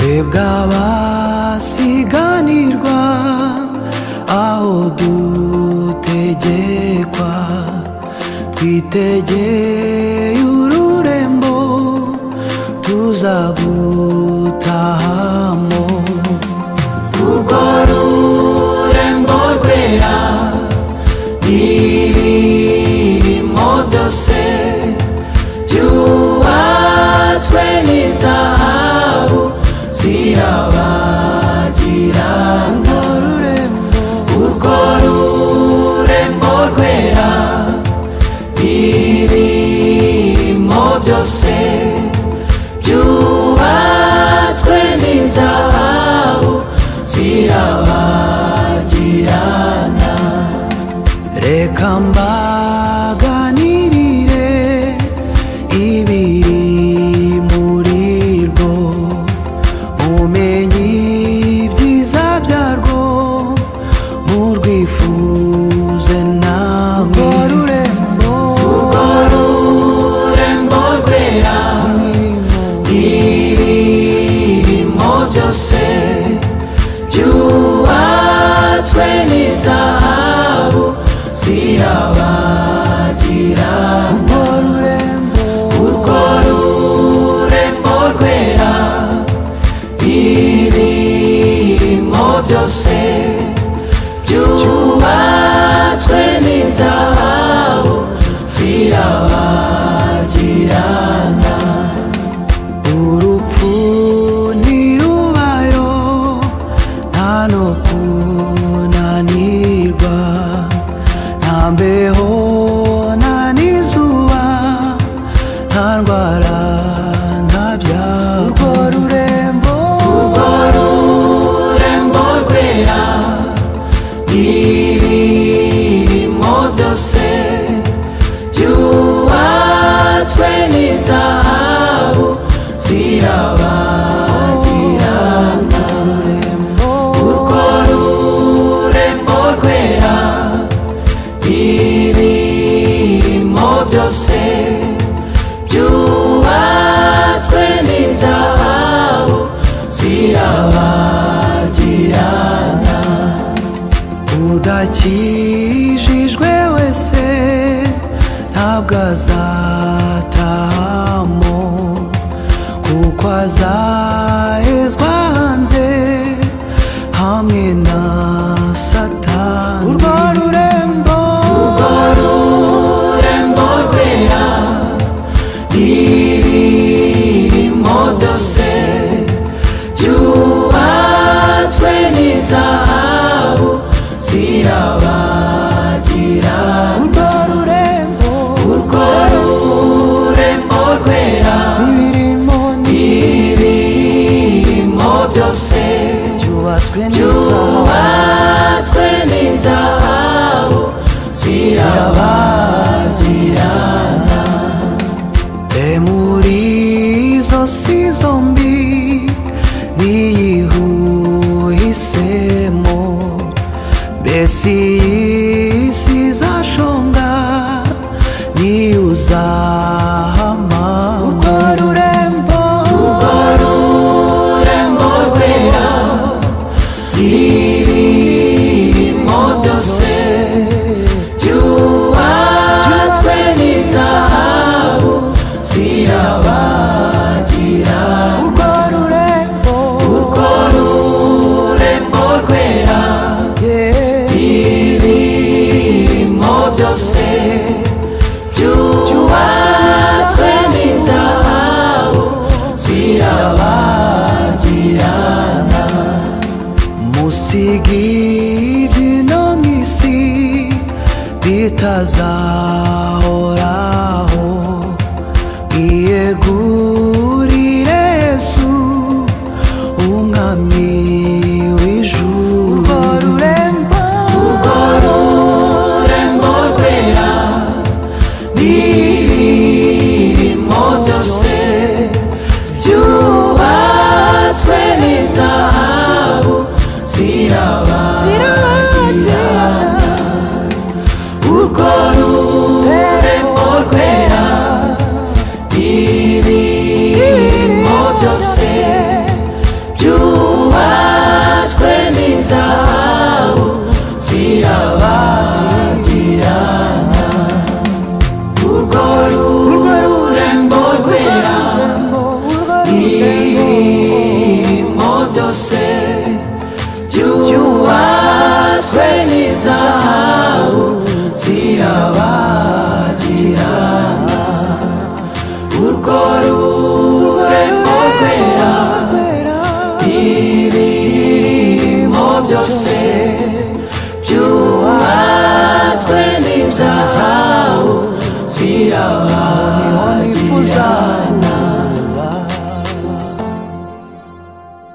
Twebwe abasiganirwa aho dutegekwa, twitegeye ururembo tuzagutahamo. Urwo rurembo rwera n'ibirimo byose byubatswe n'izahabu zirabagirana. Urwo rurembo rwera n'ibirimo byose byubatswe n'izahabu zirabagirana. Reka mbaganirire ibiri muri rwo, mumenye ibyiza byarwo, murwifuze namwe. Urwo rurembo rwera n'ibirimo byose byubatswe n'izahabu zirabagirana. Urwo rurembo rwera n'ibirimo byose byubatswe n'izahabu zirabagirana. Urupfu ntirubayo, nta no kunanirwa, nta mbeho, nta n'izuba, nta ndwara, nta byago. Urwo rurembo, Urwo rurembo rwera n'ibirimo byose byubatswe n'izahabu zirabagirana. Urwo rurembo rwera n'ibirimo byose byubatswe n'izahabu zirabagirana. Udakijijwe wese ntabwo azatahamo, kuko azahezwa hanze hamwe na Satani. Urwo rurembo, Urwo rurembo rwera n'ibirimo byose byubatswe n'izahabu zirabagirana. Urwo rurembo, Urwo rurembo rwera ibirimo n'ibirimo byose byubatswe n'izahabu byubatswe n'izahabu zirabagirana. E muri izo si zombi niyihuhisemo, mbese iyi si izashonga niyuzahama. Urwo rurembo, Urwo rurembo rwera n'ibirimo byose byubatswe n'izahabu zirabagirana. Urwo rurembo, Urwo rurembo rwera n'ibirimo byose byubatswe n'izahabu zirabagirana. Musige ibyino mu isi bitazahoraho, mwiyegurire Yesu umwami w'ijuru. Urwo rurembo, Urwo rurembo rwera n'ibirimo byose byubatswe n'izahabu zirabagirana. Urwo rurembo rwera n'ibirimo Urwo